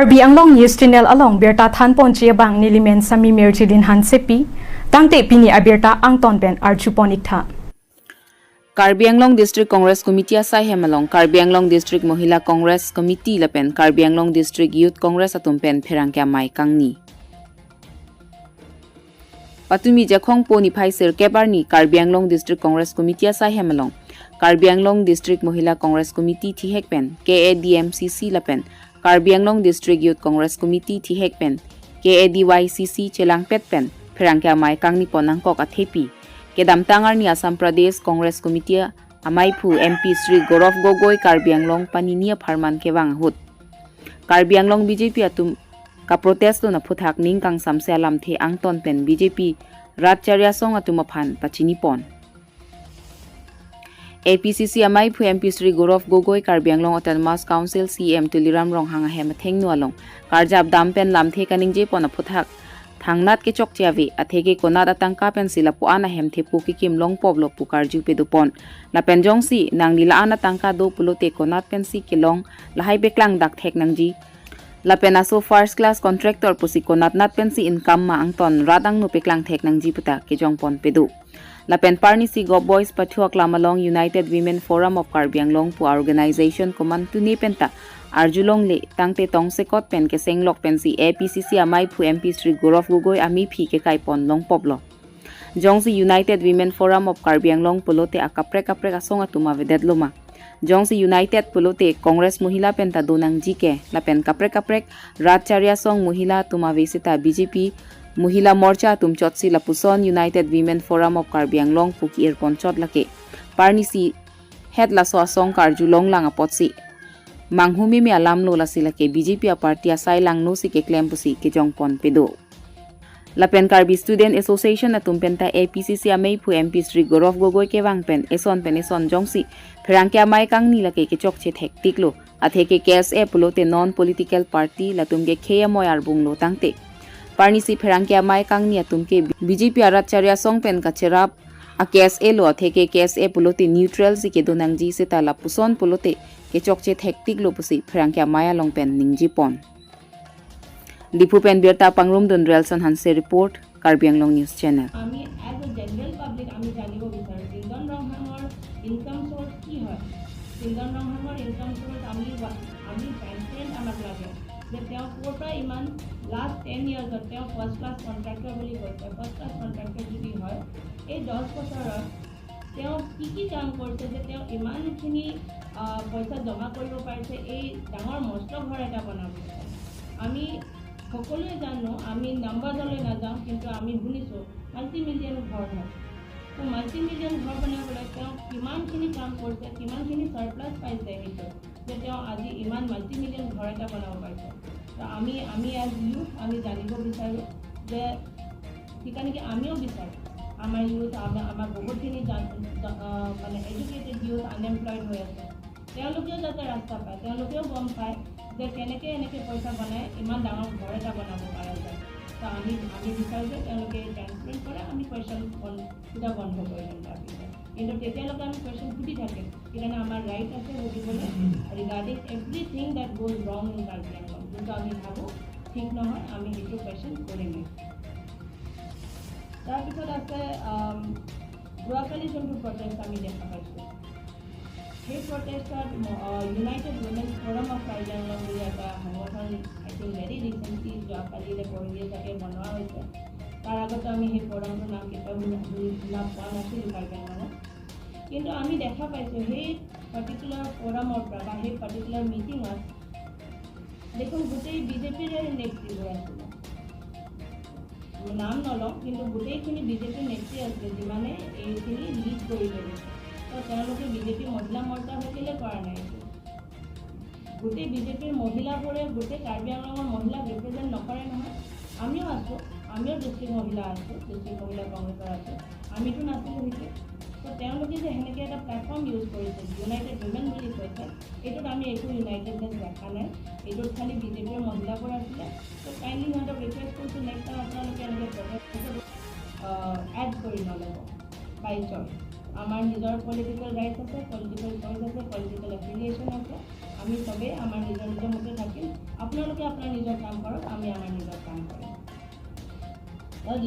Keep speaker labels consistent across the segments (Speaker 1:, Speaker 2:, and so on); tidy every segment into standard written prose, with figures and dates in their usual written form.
Speaker 1: Karbi Anglong News Channel along berta thanpon che bang nilimen sami merjilin hansepi tangte pini abirta angton pen arjupon iktha.
Speaker 2: Karbi Anglong District Congress Committee asai hemalong Karbi Anglong District Mohila Congress Committee lapen Karbi Anglong District Youth Congress atumpen pherangkya mai kangni patumi jakhong poni phaisir kebarni Karbi Anglong District Congress Committee asai hemalong Karbi Anglong District Mohila Congress Committee thihekpen KADMCC lapen Karbi Anglong District Youth Congress Committee thihekpen KADYCC chelangpet pen pherangkya mai kangni ponangkok athepi Kedamtangar ni Assam Pradesh Congress Committee Amaiphu MP Sri Gaurav Gogoi Karbi Anglong Paninia Pharman Kewang Hut Karbi Anglong BJP atum ka protest na phuthak ning kang samse alam the angton pen BJP Ratcharia song atum phan pachini pon APCC Amaiphu MP Sri Gaurav Gogoi Karbi Anglong Autonomous Council CM Tuliram Ronghang hem thengnu along Karjab dam pen lamthe kaning je pon phuthak thangnat ke chok chiavi atheke konat atangka pen sila pu ana hem the pu ki kim long pop lo pu karju pe dupon la pen jong si nang nila ana tangka do pulo te konat pen si kilong lahai beklang dak thek nang ji la pen aso first class contractor pusi konat nat pen si income ma angton radang nu peklang thek nang ji puta ke jong pon pe du la pen parni si go boys pathuak lamalong United Women Forum of Karbi Anglong pu organization command tu ni penta Arjulong le tangte tongse kot pen ke senglok pen si APCC amai phu MP Sri Gaurav Gogoi ami phi ke kai pon long poplo jongsi United Women Forum of Karbi Anglong pulote akapre kapre asong atuma vedet loma jongsi United pulote Congress Mohila penta donang jike la pen kapre kaprek Ratcharia song Mohila tuma vesita BJP Mohila Morcha tum chotsi lapuson United Women Forum of Karbi Anglong puki erpon chot lake parnisi head la so asong karjulong lang apotsi manghumi mi alam lo la sila ke BJP party asai lang no si ke claim pusi ke jongpon pedo Lapen Karbi Student Association atumpenta APCC amei phu MP Sri Gaurav Gogoi ke wangpen eson pen eson jongsi pherangkya mai kang ni lake ke chok che thek tiklo athe ke KSA pulote non political party latum ke KMOR bunglo tangte parnisi pherangkya mai kang ni atum ke BJP aratcharia song pen kacherap a KSA lo athe ke KSA pulote neutral si ke donangji se tala puson pulote ke chokche thektik lo pusi pherangkya maya longpen ningji pon Diphu pen birta pangrum dun relson hanse report Karbi Anglong News Channel.
Speaker 3: আমি as a general public আমি জানিব বিচাৰোঁ চিন্দন ৰংহাঙৰ income source কি হয়। চিন্দন ৰংহাঙৰ income source আমি transparent আমাক লাগে যে তেওঁ ক'ৰ পৰা ইমান লাষ্ট 10 ইয়াৰ্ছত তেওঁ ফাৰ্ষ্ট ক্লাছ কণ্ট্ৰেক্টৰ বুলি কৈছে। ফাৰ্ষ্ট ক্লাছ কণ্ট্ৰেক্টৰ যদি হয়, এই 10 বছৰত তেওঁ কি কি কাম কৰিছে যে তেওঁ ইমানখিনি পইচা জমা কৰিব পাৰিছে এই ডাঙৰ মস্ত ঘৰ এটা বনাবলৈ? আমি সকলোৱে জানো, আমি নাম্বাৰলৈ নাযাওঁ, কিন্তু আমি শুনিছোঁ মাল্টি মিলিয়ন ঘৰ হয়। তো মাল্টি মিলিয়ন ঘৰ বনাবলৈ তেওঁ কিমানখিনি কাম কৰিছে, কিমানখিনি চাৰপ্লাছ পাইছে সেইটো যে তেওঁ আজি ইমান মাল্টি মিলিয়ন ঘৰ এটা বনাব পাৰিছে? তো আমি এজ ইউথ আমি জানিব বিচাৰোঁ যে সেইকাৰণে কি আমিও বিচাৰোঁ আমাৰ ইউথ, আমাৰ বহুতখিনি মানে এডুকেটেড ইউথ আনএমপ্লয়ড হৈ আছে, তেওঁলোকেও যাতে ৰাস্তা পায়, তেওঁলোকেও গম পায় যে কেনেকৈ এনেকৈ পইচা বনাই ইমান ডাঙৰ ঘৰ এটা বনাব পৰা যায়। তো আমি বিচাৰোঁ যে তেওঁলোকে ট্ৰেন্সপেৰেণ্ট কৰে, আমি কুৱেশ্যন সোধা বন্ধ কৰি দিম তাৰপিছত। কিন্তু তেতিয়ালৈকে আমি কুৱেশ্যন সুধি থাকিম, সেইকাৰণে আমাৰ ৰাইট আছে সুধিবলৈ regarding everything that goes wrong in Karbi Anglong. যোনটো আমি ভাবোঁ ঠিক নহয়, আমি সেইটো কুৱেশ্যন কৰিমেই। তাৰপিছত আছে যোৱাকালি যোনটো প্ৰটেষ্ট আমি দেখা পাইছোঁ, সেই প্ৰটেষ্টত United women's forum of Karbi Anglong বুলি এটা সংগঠন, আই থিংক ভেৰি ৰিচেণ্টলি, যোৱাকালি নে পৰহিয়ে চাগে বনোৱা হৈছে। তাৰ আগতে আমি সেই ফ'ৰামটোৰ নাম কেতিয়াও শুনা পোৱা নাছিলোঁ কাৰ্বি আংলঙত। কিন্তু আমি দেখা পাইছোঁ সেই পাৰ্টিকুলাৰ ফ'ৰামৰ পৰা বা সেই পাৰ্টিকুলাৰ মিটিঙত দেখোন গোটেই বিজেপিৰে নেত্ৰীবোৰ আছিলে। নাম নলওঁ, কিন্তু গোটেইখিনি বিজেপিৰ নেত্ৰী আছিলে যিমানে এইখিনি লিড কৰি লৈ গৈছে। তো তেওঁলোকে বিজেপি মহিলা মৰ্চা হৈ কেলৈ কৰা নাই এইটো? গোটেই বিজেপিৰ মহিলাবোৰে গোটেই কাৰ্বি আংলঙৰ মহিলাক ৰিপ্ৰেজেণ্ট নকৰে নহয়। আমিও আছোঁ, আমিও ডিষ্ট্ৰিক্ট মহিলা আছোঁ, ডিষ্ট্ৰিক্ট মহিলা কংগ্ৰেছৰ আছোঁ, আমিতো নাছিলোঁ সেইটো। তো তেওঁলোকে যে সেনেকৈ এটা প্লেটফৰ্ম ইউজ কৰিছে, ইউনাইটেড উইমেন বুলি কৈছে, এইটোত আমি একো ইউনাইটেডনেছ দেখা নাই। এইটোত খালি বিজেপিৰ মহিলাবোৰ আছিলে। তো কাইণ্ডলি সিহঁতক ৰিকুৱেষ্ট কৰিছোঁ, নেক্সট টাইম আপোনালোকে এনেকৈ প্ৰটেষ্ট এড কৰি নল'ব বাই চইচ। আমাৰ নিজৰ পলিটিকেল ৰাইটছ আছে, পলিটিকেল চইচ আছে, পলিটিকেল এফিলিয়েশ্যন আছে। আমি আমি চবেই আমাৰ নিজৰ নিজৰ মতে থাকিম। আপোনালোকে আপোনাৰ নিজৰ কাম কৰক, আমি আমাৰ নিজৰ কাম কৰিম।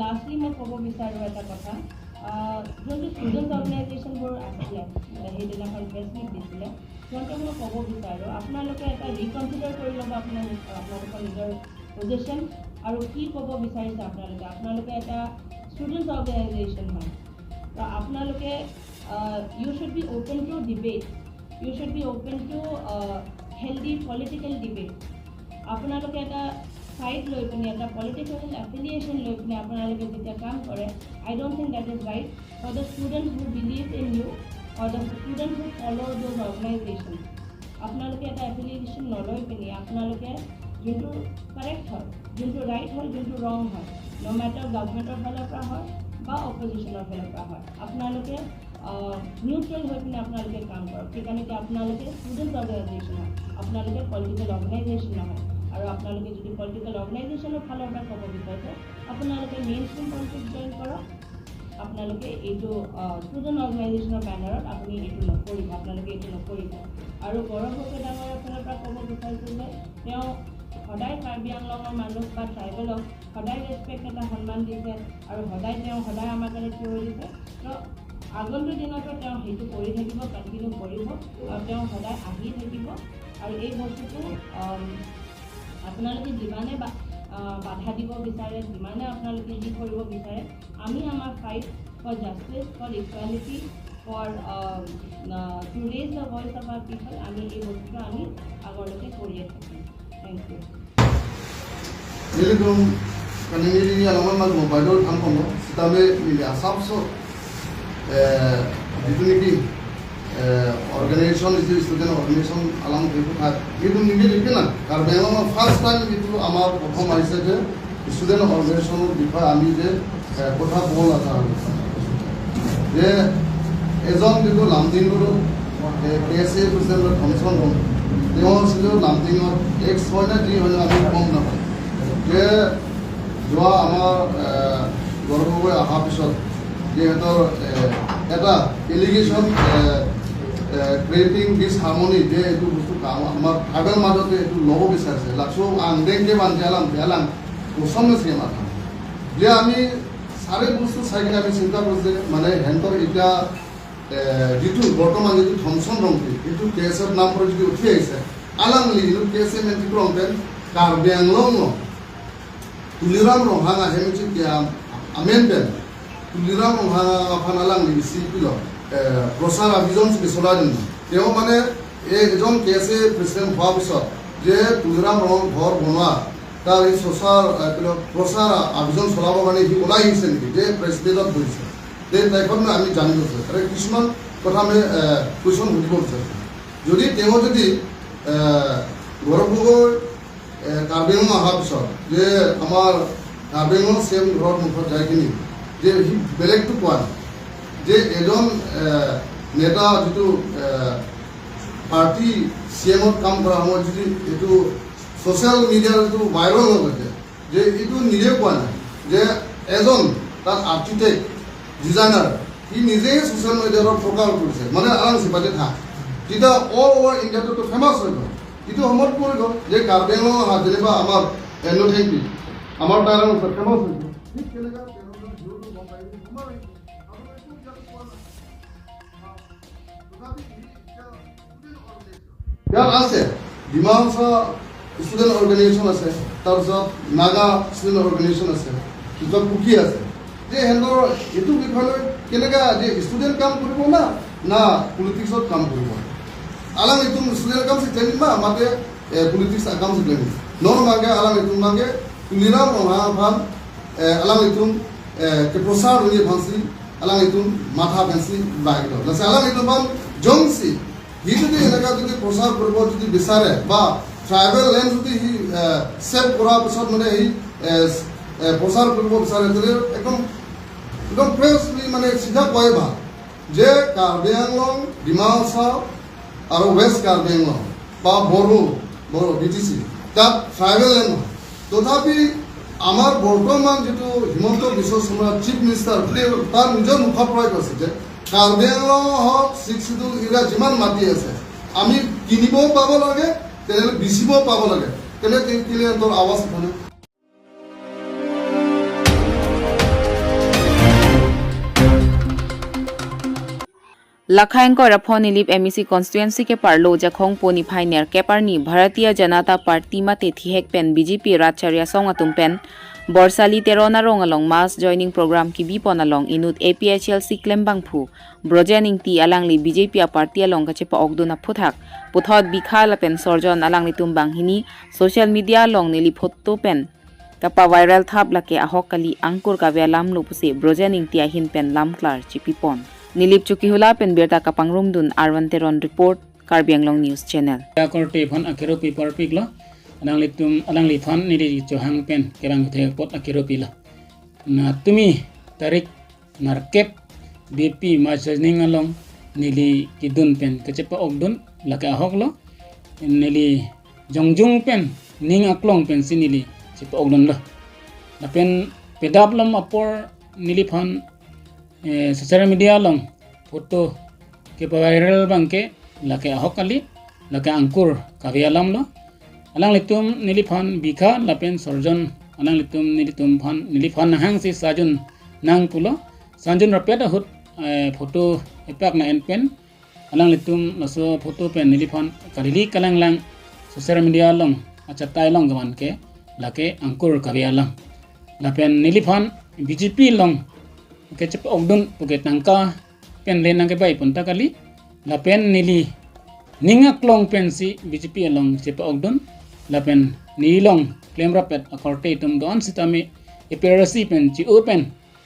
Speaker 3: লাষ্টলি মই ক'ব বিচাৰোঁ এটা কথা। যোনটো ষ্টুডেণ্ট অৰ্গেনাইজেশ্যনবোৰ আছিলে, সেইদিনাখন প্ৰেছ মিট দিছিলে, সিহঁতক মই ক'ব বিচাৰোঁ, আপোনালোকে এটা ৰিকনচিডাৰ কৰি ল'ব আপোনালোকৰ নিজৰ পজিশ্যন আৰু কি ক'ব বিচাৰিছে আপোনালোকে। আপোনালোকে এটা ষ্টুডেণ্ট অৰ্গেনাইজেশ্যন হয়, তো আপোনালোকে you should be open to debate, you should be open to healthy political debate. আপোনালোকে এটা ছাইড লৈ পিনি, এটা পলিটিকেল এফিলিয়েশ্যন লৈ পিনি আপোনালোকে যেতিয়া কাম কৰে, I don't think that is right for the students who believe in you or the students who follow those organization. আপোনালোকে এটা এফিলিয়েশ্যন নলৈ পিনি আপোনালোকে যোনটো কাৰেক্ট হয়, যোনটো ৰাইট হয়, যোনটো ৰং হয়, ন' মেটাৰ গভমেণ্টৰ ফালৰ পৰা হয় বা অপজিশ্যনৰ ফালৰ পৰা হয়, আপোনালোকে নিউট্ৰেল হৈ পিনে আপোনালোকে কাম কৰক। সেইকাৰণে কি আপোনালোকে ষ্টুডেণ্ট অৰ্গেনাইজেশ্যন হয়, আপোনালোকে পলিটিকেল অৰ্গেনাইজেশ্যন নহয়। আৰু আপোনালোকে যদি পলিটিকেল অৰ্গেনাইজেশ্যনৰ ফালৰ পৰা ক'ব বিচাৰিছে, আপোনালোকে মেইন ষ্ট্ৰীম পলিটিক্স জইন কৰক। আপোনালোকে এইটো ষ্টুডেণ্ট অৰ্গেনাইজেশ্যনৰ বেনাৰত আপুনি এইটো নকৰিব, আপোনালোকে এইটো নকৰিব। আৰু গৌৰৱ গগৈ ডাঙৰীয়াৰ ফালৰ পৰা ক'ব বিচাৰিছোঁ যে তেওঁ সদায় কাৰ্বি আংলঙৰ মানুহ বা ট্ৰাইবেলক সদায় ৰেচপেক্ট এটা সন্মান দিছে আৰু সদায় তেওঁ সদায় আমাৰ কাৰণে থিয় হৈ দিছে। তো আগন্তুক দিনতো তেওঁ সেইটো কৰি থাকিব, কণ্টিনিউ কৰিব আৰু তেওঁ সদায় আহি থাকিব। আৰু এই বস্তুটো আপোনালোকে যিমানে বাধা দিব বিচাৰে, যিমানে আপোনালোকে যি কৰিব বিচাৰে, আমি আমাৰ fight for justice, for equality, for to raise the voice of our people, আমি এই বস্তুটো আমি আগলৈকে কৰিয়ে থাকিম। Thank you.
Speaker 4: Nilikum kaningiri alaman mag mobile than kono sitame mili Assam so যিটো নেকি অৰ্গেনাইজেশ্যন, যিটো ষ্টুডেণ্ট অৰ্গেনাইজেশ্যন আলাম সেইটো থাক, সেইটো নিজে লিখে না। কাৰ্বি আংলঙৰ ফাৰ্ষ্ট টাইম যিটো আমাৰ প্ৰথম আহিছে যে ষ্টুডেণ্ট অৰ্গেনাইজেশ্যনৰ বিষয়ে আমি যে কথা ক'ব লগা যে এজন যিটো লামডিঙৰ কে এছ এ প্ৰেচিডেণ্ট ধনচন, তেওঁ আছিলে লামডিঙত এক্স হয় নে যি হয় আমি গম নাপাওঁ, যে যোৱা আমাৰ গৌৰৱ গগৈ অহাৰ পিছত যে সিহঁতৰ এটা এলিগেশ্যন ক্ৰিয়েটিং ডিছহাৰমনি, যে এইটো বস্তু কাম আমাৰ ট্ৰাইবেল মাজতে এইটো ল'ব বিচাৰিছে। লাকচু আংদেংকে বান্ধি আলাং কচম মাথা যে আমি চাৰি বস্তু চাই কিনে আমি চিন্তা কৰিছোঁ যে মানে সিহঁতৰ এতিয়া যিটো বৰ্তমান যিটো ধনচন ৰংপি, সেইটো কে এছ এফ নাম কৰি যদি উঠি আহিছে, আলাংলি কে এছ এম ৰংপেন কাৰ্বি আংলং তুলিৰাম ৰংহাঙা হেমিচি আমেনপেন তুলিৰাম ৰংহাঙা ফানালাং সি কিল প্ৰচাৰ অভিযান চলাই দিম। তেওঁ মানে এই এজন কে এছ এ প্ৰেচিডেণ্ট হোৱাৰ পিছত যে তুলিৰাম ৰং ঘৰ বনোৱা তাৰ এই প্ৰচাৰ প্ৰচাৰ অভিযান চলাবৰ কাৰণে সি ওলাই আহিছে নেকি, যে প্ৰেচিডেণ্টত বহিছে, যে টাইপত আমি জানিব বিচাৰোঁ। তাৰে কিছুমান কথা আমি কুৱেশ্যন সুধিব বিচাৰিছোঁ। যদি তেওঁ যদি গৌৰৱ গগৈ কাৰ্বি আংলং অহাৰ পিছত যে আমাৰ কাৰ্বি আংলং চি এম ঘৰৰ মুখত যাই কিনি যে সি বেলেগটো কোৱা নাই, যে এজন নেতা যিটো পাৰ্টি চি এমত কাম কৰা সময়ত যদি এইটো ছ'চিয়েল মিডিয়াৰ যিটো ভাইৰেল হৈ গৈছে, যে এইটো নিজে কোৱা নাই, যে এজন তাত আৰ্কিটেক্ট ডিজাইনাৰ সি নিজেই ছ'চিয়েল মিডিয়াত প্ৰকাশ কৰিছে, মানে আৰামছে বাজে থাক, তেতিয়া অল অভাৰ ইণ্ডিয়াটোতো ফেমাছ হৈ গ'ল। সেইটো সময়ত কৰি গ'ল যে কাৰ্বি আংলং অহা যেনিবা আমাৰ এনো থেংকি আমাৰ তাৰ ফেমাছ হৈ গ'ল। ঠিক তেনেকুৱা তেওঁলোকৰ ভিউটো গম পাই আমাৰ আহিছে। আপোনালোকে একো ইয়াত কোৱা নাই। তথাপি সি এতিয়া ষ্টুডেণ্ট অৰ্গেনাইজেশ্যন ইয়াত আছে, ডিমাহাছা ষ্টুডেণ্ট অৰ্গেনাইজেশ্যন আছে, তাৰপিছত নাগা ষ্টুডেণ্ট অৰ্গেনাইজেশ্যন আছে, পিছত কুকি আছে, যে সিহঁতৰ এইটো বিষয়লৈ কেনেকুৱা যে ষ্টুডেণ্ট কাম কৰিব না না পলিটিক্সত কাম কৰিব। Alang itu student kam siklenin ma mate politics kam siklenin non mange alang itu mange tuliram rongha phan alang itu ke prasar runi phansi alang itu মাথা ফেন্সি বাহিৰ lase alang itu phan জংসি সি যদি এনেকুৱা যদি প্ৰচাৰ কৰিব যদি বিচাৰে বা ট্ৰাইবেল লেণ্ড যদি সি ছেভ কৰাৰ পিছত মানে সি প্ৰচাৰ কৰিব বিচাৰে, তেতিয়া একদম একদম ফ্ৰেছলি মানে চিধা কোৱাই ভাল যে কাৰ্বি আংলং, ডিমাহাছা আৰু ৱেষ্ট কাৰ্বি আংলং বা বড়ো বড়ো বিটিচি তাত ট্ৰাইবেল লেণ্ড নহয়। তথাপি আমাৰ বৰ্তমান যিটো হিমন্ত বিশ্ব শৰ্মা চিফ মিনিষ্টাৰ, তাৰ নিজৰ মুখৰ পৰাই কৈছে যে কাৰ্বি আংলং হওক, ছিক্স চিডুল এৰিয়া যিমান মাটি আছে আমি কিনিবও পাব লাগে, তেনেহ'লে বেচিবও পাব লাগে, তেনেহ'লে কেলে তোৰ আৱাজ উঠা।
Speaker 2: Lakhaing ko raphon nilip MEC constituency ke parlo jakhong poni phainer keparni Bharatiya Janata Party ma te thihek pen BJP Racharya song atum pen Borsali terona rong along mass joining program ki bi pon along inut APHLC klembang phu brojening ti alang li BJP a party along kache pa ogduna phuthak puthot bikha pen sorjon alang li tumbang hini social media along nili photo pen kapa viral thap lake ahok kali angkur kavya lam lupuse brojening ti ahin pen lamklar chipipon Nilip Chukihula pen berta kapangrum dun Arwan Teron report Karbi Anglong News Channel.
Speaker 5: Korte phon akero paper piglo alang litum alang li phon nili johang pen kebang the pot akero pila na tumi tarik narkep BP majaning along nili kidun pen kechepa ogdun laka ahoklo nili jongjung pen ning aklong pen sinili chepa ogdun lo la pen pedap lam apor nili phon social media long photo ke viral bangke lake ahokali lake angkur kavialam lo alang litum nilifan bikha lapen sorjon alang litum nilitum phan nilifan hang si sajun nang pulo sanjun rapet hut photo epak na en pen alang litum laso photo pen nilifan kalili kalang lang social media long achatai long gawan ke lake angkur kavialam lapen nilifan BJP long kecep ogdun puket nangka pen le nangke bai punta kali lapen nili ningak long pen si BJP long cepa ogdun lapen nilong claim rapet akorte tum don sitami APRC pen chi o pen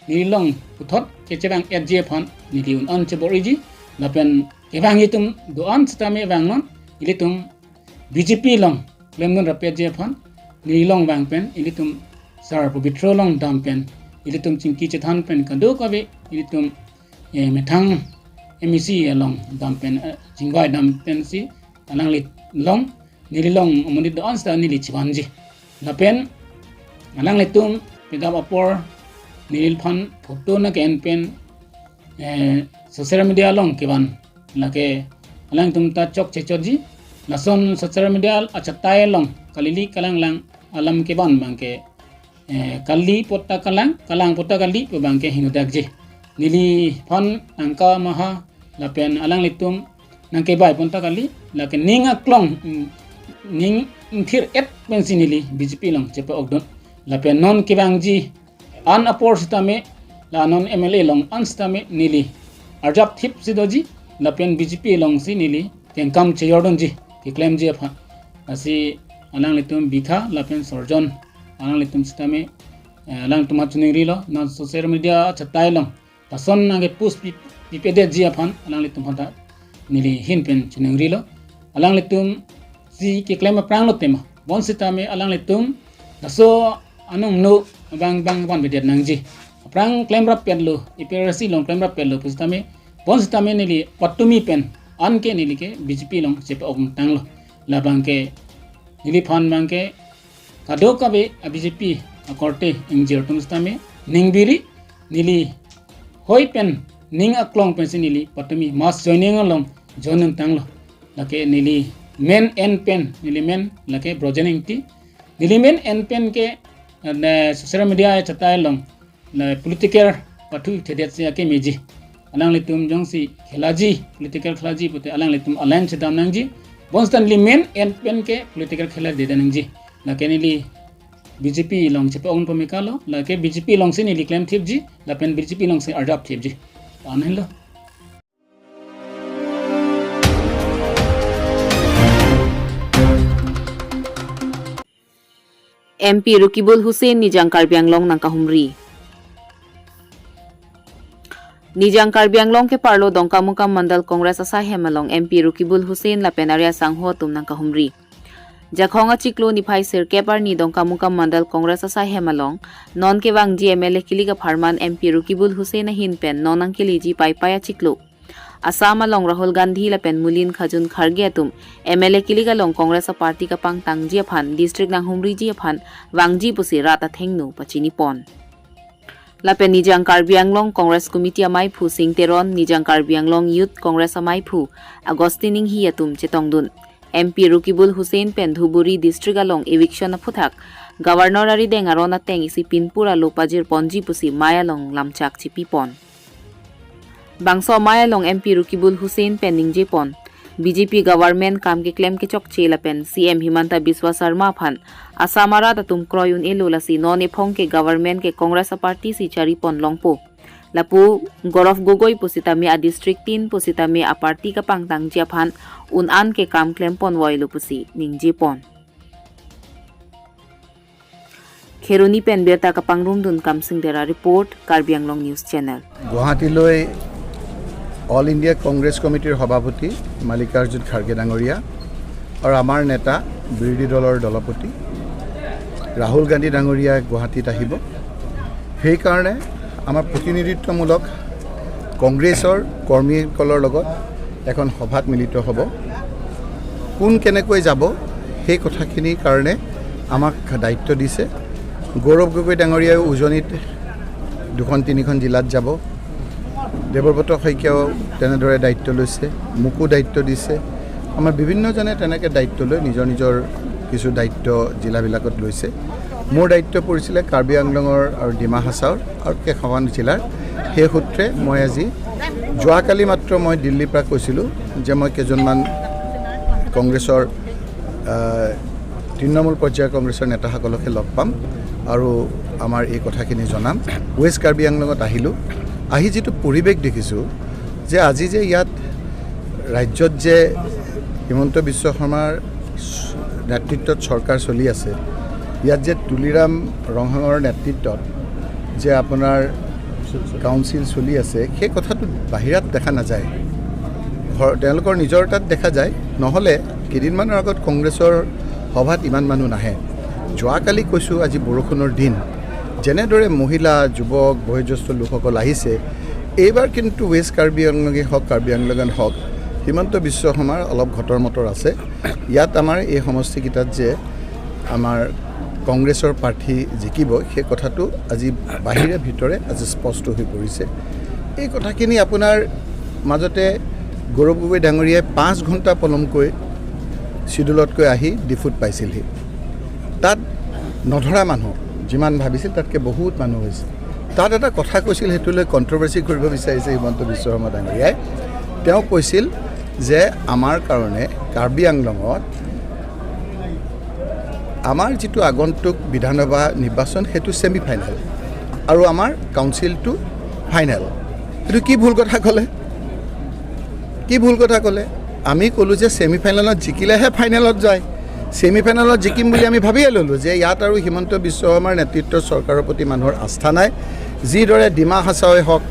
Speaker 5: nilong puthot kecebang FJ phon nili un on cheboriji lapen kebang itum don sitami bangnon ilitum BJP long claim don rapet je phon nilong bang pen ilitum sar pabitro long dam pen ilitum chingki chethan pen kado kabe ilitum methang MEC along dam pen jingwai dam pen si alang lit long nili long amoni don sta nili chiwanji lapen alang litum pidap apor nilil phan photo na ken pen social media long keban lake alang tum ta chok chechoji lason social media achatai long kalili kalang lang alam keban bangke kali potta kalang kalang potta kali bangke hinudakje nili phon angka maha lapen alang litum nangke bai ponta kali lake ninga klong ning thir et pensi nili BJP long chepa ogdon lapen non kibangji an apor sitame la non MLA long an sitame nili arjap thip sidoji lapen BJP long si nili kengkam cheyordon ji ki claim ji apha asi alang litum bikha lapen sorjon alang litum sitame alang tuma chuning ri lo na social media chatai long tason nange push pipede ji aphan alang litum phanta nili hin pen chuning ri lo alang litum si ke claim prang lo tema bon sitame alang litum taso anong no bang bang ban bedet nangji prang claim rap pen lo IPRC long claim rap pen lo pustame bon sitame nili patumi pen an ke nili ke BJP long chepa ong tang lo la bang ke nili phan bang ke kado kabe BJP akorte injir tumstame ningbiri nili hoi pen ning aklong pen si nili patumi mass joining along joinin tanglo lake nili men en pen nili men lake brojening ti nili men en pen ke social media chatai long la political patu thedet si ake meji alang litum jong si khelaji political khelaji pote alang litum alliance dam nangji bonstan li men en pen ke political khela de nangji lake nili BJP long chepa ong pamika lo lake BJP long si nili claim thip ji lapen BJP long si adopt thip ji anhen lo.
Speaker 2: MP Rukibul Hussein Nijang Karbi Anglong nang kahumri Nijang Karbi Anglong ke parlo Dongkamukam Mandal Congress asa hemalong MP Rukibul Hussein lapen area sangho tum nang kahumri Jakhonga chiklo niphai sir kepar ni Dongkamukam Mandal Congress asa hemalong non kewang ji MLA kiliga pharman MP Rukibul Hussein hin pen nonang kili ji paipaya chiklo Assam along Rahul Gandhi lapen Mulin Khajun Kharge atum MLA kiliga long Congress party ka pang tangji aphan district nang humri ji aphan wangji pusi rata thengnu pachini pon Lapen nijang Karbi Anglong Congress Committee amai phu Sing Teron nijang Karbi Anglong Youth Congress amai phu Agostining hi atum chetongdun MP Rukibul Hussain pen Dhuburi district along eviction aphuthak Governor ari deng arona teng isi Pinpura Lopajir Ponji pusi Mayalong lamchak chipi pon Bangso Mayalong MP Rukibul Hussain pen ningje pon BJP government kam ke claim ke chok chela pen CM Himanta Biswa Sarma phan Asamara tatum kroyun elo lasi non e phong ke government ke Congress party si chari pon longpo lapu Gaurav Gogoi pusitami a district 3 pusitami a party ka pangtang jia phan un an ke kam claim pon woilu pusi ningje pon Kheroni pen berta ka pangrum dun kamsing dera report Karbi Anglong News Channel.
Speaker 6: গুৱাহাটীলৈ all India Congress কমিটিৰ সভাপতি মালিকাৰ্জুন খাৰ্গে ডাঙৰীয়া আৰু আমাৰ নেতা বিৰোধী দলৰ দলপতি ৰাহুল গান্ধী ডাঙৰীয়া গুৱাহাটীত আহিব। সেইকাৰণে আমাৰ প্ৰতিনিধিত্বমূলক কংগ্ৰেছৰ কৰ্মীসকলৰ লগত এখন সভাত মিলিত হ'ব। কোন কেনেকৈ যাব সেই কথাখিনিৰ কাৰণে আমাক দায়িত্ব দিছে। গৌৰৱ গগৈ ডাঙৰীয়াই উজনিত দুখন তিনিখন জিলাত যাব, দেৱব্ৰত শইকীয়াও তেনেদৰে দায়িত্ব লৈছে, মোকো দায়িত্ব দিছে। আমাৰ বিভিন্নজনে তেনেকৈ দায়িত্ব লৈ নিজৰ নিজৰ কিছু দায়িত্ব জিলাবিলাকত লৈছে। মোৰ দায়িত্ব পৰিছিলে কাৰ্বি আংলঙৰ আৰু ডিমা হাছাওৰ আৰু কেইখনমান জিলাৰ। সেই সূত্ৰে মই আজি যোৱাকালি মাত্ৰ মই দিল্লীৰ পৰা কৈছিলোঁ যে মই কেইজনমান কংগ্ৰেছৰ তৃণমূল পৰ্যায়ৰ কংগ্ৰেছৰ নেতাসকলকহে লগ পাম আৰু আমাৰ এই কথাখিনি জনাম। ৱেষ্ট কাৰ্বি আংলঙত আহিলোঁ, আহি যিটো পৰিৱেশ দেখিছোঁ যে আজি যে ইয়াত ৰাজ্যত যে হিমন্ত বিশ্ব শৰ্মাৰ নেতৃত্বত চৰকাৰ চলি আছে, ইয়াত যে তুলিৰাম ৰংহাঙৰ নেতৃত্বত যে আপোনাৰ কাউন্সিল চলি আছে, সেই কথাটো বাহিৰত দেখা নাযায়, তেওঁলোকৰ নিজৰ তাত দেখা যায়। নহ'লে কেইদিনমানৰ আগত কংগ্ৰেছৰ সভাত ইমান মানুহ নাহে। যোৱাকালি কৈছোঁ, আজি বৰষুণৰ দিন, যেনেদৰে মহিলা, যুৱক, বয়োজ্যেষ্ঠ লোকসকল আহিছে, এইবাৰ কিন্তু ৱেষ্ট কাৰ্বি আংলঙেই হওক, কাৰ্বি আংলঙত হওক, হিমন্ত বিশ্ব শৰ্মাৰ অলপ ঘটৰ মটৰ আছে। ইয়াত আমাৰ এই সমষ্টিকেইটাত যে আমাৰ কংগ্ৰেছৰ প্ৰাৰ্থী জিকিব, সেই কথাটো আজি বাহিৰে ভিতৰে আজি স্পষ্ট হৈ পৰিছে। এই কথাখিনি আপোনাৰ মাজতে গৌৰৱ গগৈ ডাঙৰীয়াই 5 ঘণ্টা পলমকৈ চিডুলতকৈ আহি ডিফুত পাইছিলহি। তাত নধৰা মানুহ যিমান ভাবিছিল তাতকৈ বহুত মানুহ হৈছে। তাত এটা কথা কৈছিল, সেইটো লৈ কণ্ট্ৰভাৰ্চি কৰিব বিচাৰিছে হিমন্ত বিশ্ব শৰ্মা ডাঙৰীয়াই। তেওঁ কৈছিল যে আমাৰ কাৰণে কাৰ্বি আংলঙত আমাৰ যিটো আগন্তুক বিধানসভা নিৰ্বাচন সেইটো ছেমি ফাইনেল আৰু আমাৰ কাউন্সিলটো ফাইনেল। সেইটো কি ভুল কথা ক'লে? কি ভুল কথা ক'লে? আমি ক'লোঁ যে ছেমি ফাইনেলত জিকিলেহে ফাইনেলত যায়। ছেমি ফাইনেলত জিকিম বুলি আমি ভাবিয়ে ল'লোঁ যে ইয়াত আৰু হিমন্ত বিশ্ব শৰ্মাৰ নেতৃত্বৰ চৰকাৰৰ প্ৰতি মানুহৰ আস্থা নাই। যিদৰে ডিমা হাছাওৱে হওক,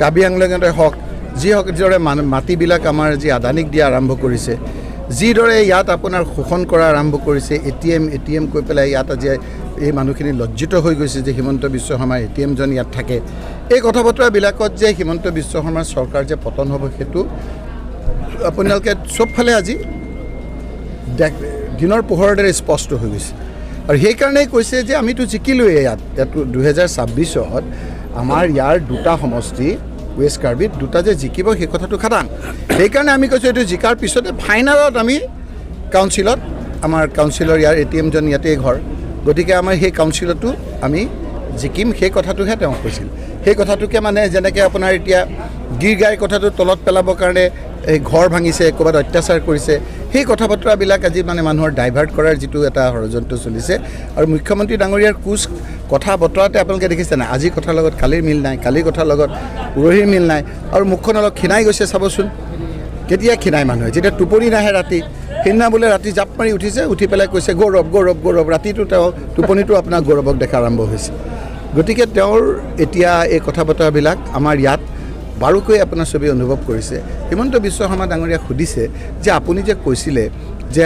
Speaker 6: কাৰ্বি আংলঙতে হওক, যি হওক, যিদৰে মাটিবিলাক আমাৰ যি আদানীক দিয়া আৰম্ভ কৰিছে, যিদৰে ইয়াত আপোনাৰ শোষণ কৰা আৰম্ভ কৰিছে, এ টি এম কৈ পেলাই ইয়াত আজি এই মানুহখিনি লজ্জিত হৈ গৈছে যে হিমন্ত বিশ্ব শৰ্মাৰ এ টি এমজন ইয়াত থাকে। এই কথা বতৰাবিলাকত যে হিমন্ত বিশ্ব শৰ্মাৰ চৰকাৰ যে পতন হ'ব, সেইটো আপোনালোকে চবফালে আজি দিনৰ পোহৰৰ দৰে স্পষ্ট হৈ গৈছে। আৰু সেইকাৰণেই কৈছে যে আমিতো জিকিলোৱেই ইয়াত। ইয়াত 2026ত আমাৰ ইয়াৰ দুটা সমষ্টি ৱেষ্ট কাৰ্বিত দুটা যে জিকিব সেই কথাটো খাটাং। সেইকাৰণে আমি কৈছোঁ এইটো জিকাৰ পিছতে ফাইনেলত আমি কাউন্সিলত, আমাৰ কাউন্সিলৰ ইয়াৰ এ টি এমজন ইয়াতেই ঘৰ, গতিকে আমাৰ সেই কাউন্সিলতো আমি জিকিম, সেই কথাটোহে তেওঁ কৈছিল। সেই কথাটোকে মানে যেনেকৈ আপোনাৰ এতিয়া গীৰ গাইৰ কথাটো তলত পেলাবৰ কাৰণে এই ঘৰ ভাঙিছে, ক'ৰবাত অত্যাচাৰ কৰিছে, সেই কথা বতৰাবিলাক আজি মানে মানুহৰ ডাইভাৰ্ট কৰাৰ যিটো এটা ষড়যন্ত্ৰ চলিছে। আৰু মুখ্যমন্ত্ৰী ডাঙৰীয়াৰ কোচ কথা বতৰাতে আপোনালোকে দেখিছে নাই, আজিৰ কথাৰ লগত কালিৰ মিল নাই, কালিৰ কথাৰ লগত পৰহিৰ মিল নাই। আৰু মুখখন অলপ ক্ষীণাই গৈছে, চাবচোন কেতিয়া ক্ষীণাই মানুহে, যেতিয়া টোপনি নাহে ৰাতি। সেইদিনা বোলে ৰাতি জাপ মাৰি উঠিছে, উঠি পেলাই কৈছে গৌৰৱ গৌৰৱ গৌৰৱ। ৰাতিটো তেওঁ টোপনিটো আপোনাৰ গৌৰৱক দেখা আৰম্ভ হৈছে। গতিকে তেওঁৰ এতিয়া এই কথা বতৰাবিলাক আমাৰ ইয়াত বাৰুকৈ আপোনাৰ ছবি অনুভৱ কৰিছে। হিমন্ত বিশ্ব শৰ্মা ডাঙৰীয়াক সুধিছে যে আপুনি যে কৈছিলে যে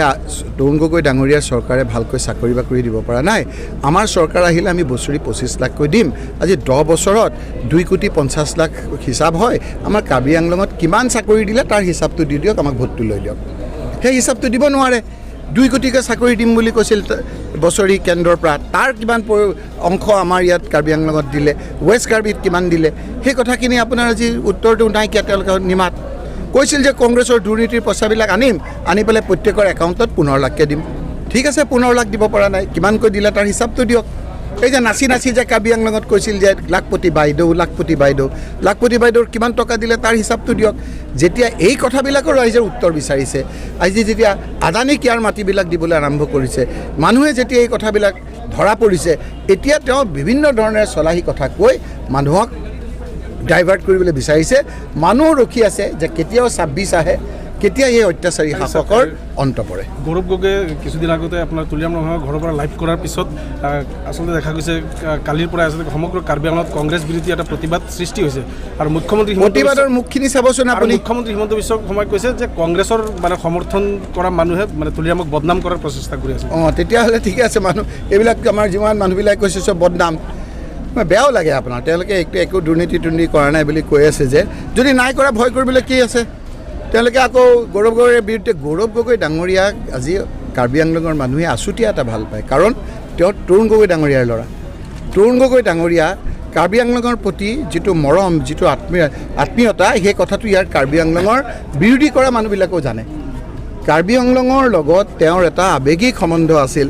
Speaker 6: তৰুণ গগৈ ডাঙৰীয়াৰ চৰকাৰে ভালকৈ চাকৰি বাকৰি দিব পৰা নাই, আমাৰ চৰকাৰ আহিলে আমি বছৰি 25 লাখকৈ দিম, আজি 10 বছৰত 2 কোটি 50 লাখ হিচাপ হয়, আমাৰ কাৰ্বি আংলঙত কিমান চাকৰি দিলে তাৰ হিচাপটো দি দিয়ক, আমাক ভোটটো লৈ দিয়ক। সেই হিচাপটো দিব নোৱাৰে। 2 কোটিকৈ চাকৰি দিম বুলি কৈছিল বছৰি কেন্দ্ৰৰ পৰা, তাৰ কিমান অংশ আমাৰ ইয়াত কাৰ্বি আংলঙত দিলে, ৱেষ্ট কাৰ্বিত কিমান দিলে, সেই কথাখিনি আপোনাৰ আজি উত্তৰটো নাইকিয়া। তেওঁলোকে নিমাত কৈছিল যে কংগ্ৰেছৰ দুৰ্নীতিৰ পইচাবিলাক আনিম, আনি পেলাই প্ৰত্যেকৰ একাউণ্টত 15 লাখকৈ দিম। ঠিক আছে, 15 লাখ দিব পৰা নাই, কিমানকৈ দিলে তাৰ হিচাপটো দিয়ক। এই যে নাচি নাচি যে কাৰ্বি আংলঙত কৈছিল যে লাখপতি বাইদেউ, লাখপতি বাইদেউ, লাখপতি বাইদেউৰ কিমান টকা দিলে তাৰ হিচাপটো দিয়ক। যেতিয়া এই কথাবিলাকৰ ৰাইজে উত্তৰ বিচাৰিছে, আজি যেতিয়া আদানী কেয়াৰ মাটিবিলাক দিবলৈ আৰম্ভ কৰিছে, মানুহে যেতিয়া এই কথাবিলাক ধৰা পৰিছে, এতিয়া তেওঁ বিভিন্ন ধৰণেৰে চলাহী কথা কৈ মানুহক ডাইভাৰ্ট কৰিবলৈ বিচাৰিছে। মানুহ ৰখি আছে যে কেতিয়াও 26 আহে, কেতিয়া এই অত্যাচাৰী শাসকৰ অন্ত পৰে।
Speaker 7: গৌৰৱ গগৈয়ে কিছুদিন আগতে আপোনাৰ তুলিৰাম ৰংহাঙৰ ঘৰৰ পৰা লাইভ কৰাৰ পিছত আচলতে দেখা গৈছে কালিৰ পৰা আচলতে সমগ্ৰ কাৰ্বি আংলঙত কংগ্ৰেছ বিৰোধী এটা প্ৰতিবাদ সৃষ্টি হৈছে। আৰু মুখ্যমন্ত্ৰী
Speaker 6: প্ৰতিবাদৰ মুখখিনি চাবচোন আপুনি।
Speaker 7: মুখ্যমন্ত্ৰী হিমন্ত বিশ্ব শৰ্মাই কৈছে যে কংগ্ৰেছৰ মানে সমৰ্থন কৰা মানুহে মানে তুলিৰামক বদনাম কৰাৰ প্ৰচেষ্টা কৰি আছে।
Speaker 6: অঁ, তেতিয়াহ'লে ঠিকে আছে। মানুহ এইবিলাক আমাৰ যিমান মানুহবিলাক কৈছে চব বদনাম, বেয়াও লাগে আপোনাৰ। তেওঁলোকে একো দুৰ্নীতি দুৰ্নীতি কৰা নাই বুলি কৈ আছে, যে যদি নাই কৰা ভয় কৰিবলৈ কি আছে? তেওঁলোকে আকৌ গৌৰৱ গগৈৰ বিৰুদ্ধে, গৌৰৱ গগৈ ডাঙৰীয়াক আজি কাৰ্বি আংলঙৰ মানুহে আছুতীয়া এটা ভাল পায়, কাৰণ তেওঁ তৰুণ গগৈ ডাঙৰীয়াৰ ল'ৰা। তৰুণ গগৈ ডাঙৰীয়া কাৰ্বি আংলঙৰ প্ৰতি যিটো মৰম, যিটো আত্মীয়তা, সেই কথাটো ইয়াৰ কাৰ্বি আংলঙৰ বিৰোধী কৰা মানুহবিলাকেও জানে। কাৰ্বি আংলঙৰ লগত তেওঁৰ এটা আৱেগিক সম্বন্ধ আছিল,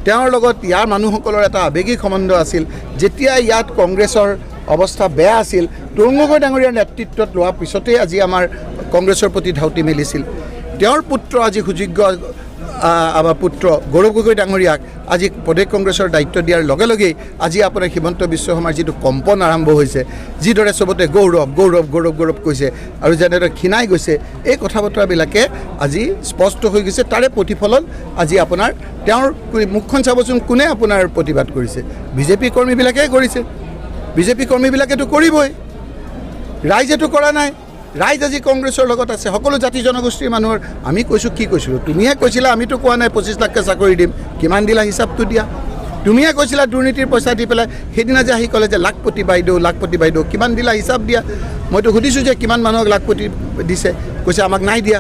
Speaker 6: তেওঁৰ লগত ইয়াৰ মানুহসকলৰ এটা আৱেগিক সম্বন্ধ আছিল। যেতিয়া ইয়াত কংগ্ৰেছৰ অৱস্থা বেয়া আছিল, তৰুণ গগৈ ডাঙৰীয়াৰ নেতৃত্বত লোৱাৰ পিছতেই আজি আমাৰ কংগ্ৰেছৰ প্ৰতি ধাউতি মেলিছিল। তেওঁৰ পুত্ৰ আজি সুযোগ্য আমাৰ পুত্ৰ গৌৰৱ গগৈ ডাঙৰীয়াক আজি প্ৰদেশ কংগ্ৰেছৰ দায়িত্ব দিয়াৰ লগে লগেই আজি আপোনাৰ হিমন্ত বিশ্ব শৰ্মাৰ যিটো কম্পন আৰম্ভ হৈছে, যিদৰে চবতে গৌৰৱ গৌৰৱ গৌৰৱ গৌৰৱ কৈছে আৰু যেনেদৰে ক্ষীণাই গৈছে, এই কথা বতৰাবিলাকে আজি স্পষ্ট হৈ গৈছে। তাৰে প্ৰতিফলন আজি আপোনাৰ তেওঁৰ মুখখন চাবচোন, কোনে আপোনাৰ প্ৰতিবাদ কৰিছে? বিজেপি কৰ্মীবিলাকে কৰিছে। বিজেপি কৰ্মীবিলাকেতো কৰিবই, ৰাইজেতো কৰা নাই। ৰাইজ আজি কংগ্ৰেছৰ লগত আছে, সকলো জাতি জনগোষ্ঠীৰ মানুহৰ। আমি কৈছোঁ, কি কৈছিলোঁ? তুমিহে কৈছিলা, আমিতো কোৱা নাই 25 লাখকৈ চাকৰি দিম, কিমান দিলা হিচাপটো দিয়া। তুমিহে কৈছিলা দুৰ্নীতিৰ পইচা দি পেলাই, সেইদিনা যে আহি ক'লে যে লাখপতি বাইদেউ, লাখপতি বাইদেউ, কিমান দিলা হিচাপ দিয়া। মইতো সুধিছোঁ যে কিমান মানুহক লাখপতি দিছে, কৈছে আমাক নাই দিয়া।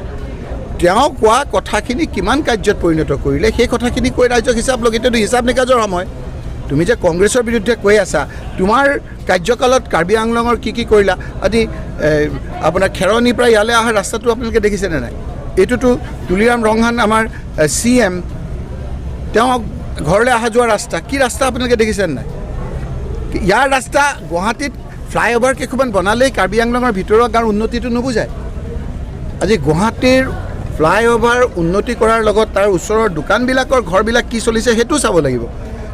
Speaker 6: তেওঁ কোৱা কথাখিনি কিমান কাৰ্যত পৰিণত কৰিলে, সেই কথাখিনি কৈ ৰাইজক হিচাপ লগ। এতিয়াতো হিচাপ নিকাজৰ সময়। তুমি যে কংগ্ৰেছৰ বিৰুদ্ধে কৈ আছা, তোমাৰ কাৰ্যকালত কাৰ্বি আংলঙৰ কি কি কৰিলা? আজি আপোনাৰ খেৰণিৰ পৰা ইয়ালৈ অহা ৰাস্তাটো আপোনালোকে দেখিছেনে নাই? এইটোতো তুলিৰাম ৰংহাং আমাৰ CM, তেওঁ ঘৰলৈ অহা যোৱা ৰাস্তা কি ৰাস্তা আপোনালোকে দেখিছেনে নাই? ইয়াৰ ৰাস্তা গুৱাহাটীত ফ্লাইঅভাৰ কেইখনমান বনালেই কাৰ্বি আংলঙৰ ভিতৰুৱা গাঁৱৰ উন্নতিটো নুবুজায়। আজি গুৱাহাটীৰ ফ্লাইঅভাৰ উন্নতি কৰাৰ লগত তাৰ ওচৰৰ দোকানবিলাকৰ ঘৰবিলাক কি চলিছে সেইটো চাব লাগিব।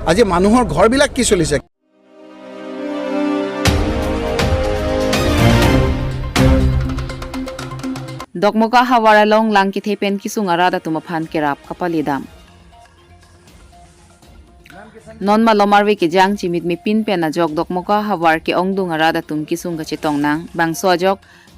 Speaker 6: আজি মানুহৰ ঘৰবিলাক কি চলিছে।
Speaker 2: Dokmoka hawaralong langkithe pen kisung arada tumaphan kerap kapalidam. Non malomarwe ke jang chimit mi pin pen ajok dokmoka hawar ke ongdung arada tum kisung gachetong nang bangso ajok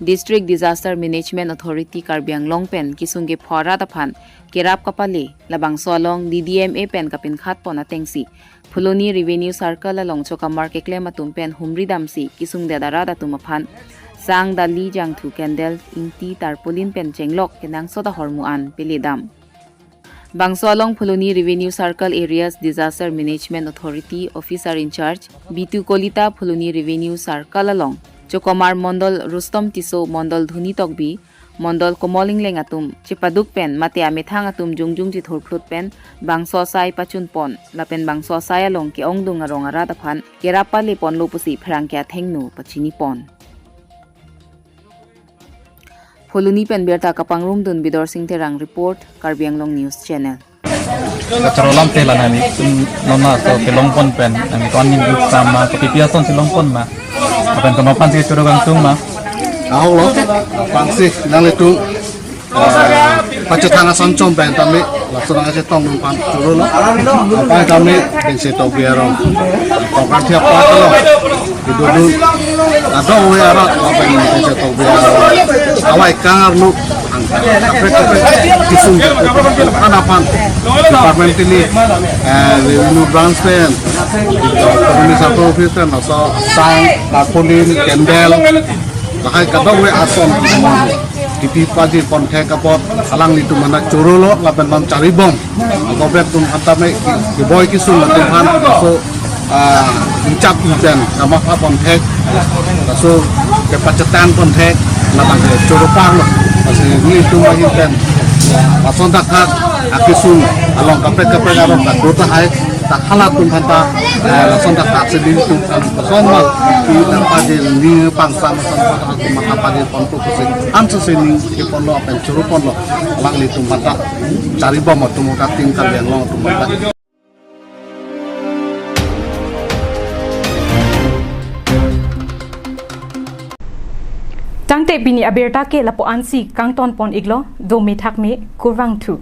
Speaker 2: District Disaster Management Authority Karbi Anglong pen kisung ge phora da phan kerap kapali labangso along DDMA pen kapin khat pona tengsi Phuloni Revenue Circle along chokamar ke klema tum pen humri damsi kisung de dara da tumaphan sang dali jang thu candle ingti tarpaulin pen chenglok kenang soda hormu an pelidam. Bangso along Phuloni Revenue Circle Areas Disaster Management Authority Officer in Charge Bitu Kolita Phuloni Revenue Circle along Chokomar Mondol Rustom Tiso Mondol Dhuni Tokbi Mondol Komoling Lengatum Chipaduk pen mate amethang atum jungjung ji thorphlut pen bangso sai pachun pon lapen bangso sai along ke ongdung arong arada phan kerapali pon lopusi phrangkya thengnu pachini pon. Phuloni pen berta kapangrum dun Bidor Singh Terang report Karbi Anglong News Channel.
Speaker 8: Kacarolam teh lah nami nona atau kelongpon pen nami tuan ni sama kepipiason si longpon ma akan kenopan sih curug langsung ma.
Speaker 4: Aho lo pangsi nang itu pacet tangan sancom pen kami langsung aja tong pan curug lo apa kami bensi tobiaro tokan tiap apa lo itu dulu ada wera apa yang bensi tobiaro awai kangar lu kisung hanapan department ini revenue branch pen community office pen so sang tarpaulin candle lakai kadang we ason Tipi paji ponthe kapot alang ni tumana chorolo lapen bam charibom gobe tum hata me ki boy ki sun tum han so cap pen kama pa ponthe so ke pacetan ponthe labang ke choropang lo kasi ni tum ma pen ason ta kha akisun along kapre kapre aro ka dota hai ta khala tum hanta lason ta kha se din tum son ma ki ta pa je ni pang sam son ta tum ma pa je pon ko se an se ni ke pon lo pen choro pon lo lang ni tum hanta chari bom tum ka ting ka leng long tum hanta.
Speaker 1: Tangte bini aberta ke lapo ansi kangton pon iglo do me thak me kurwang thu.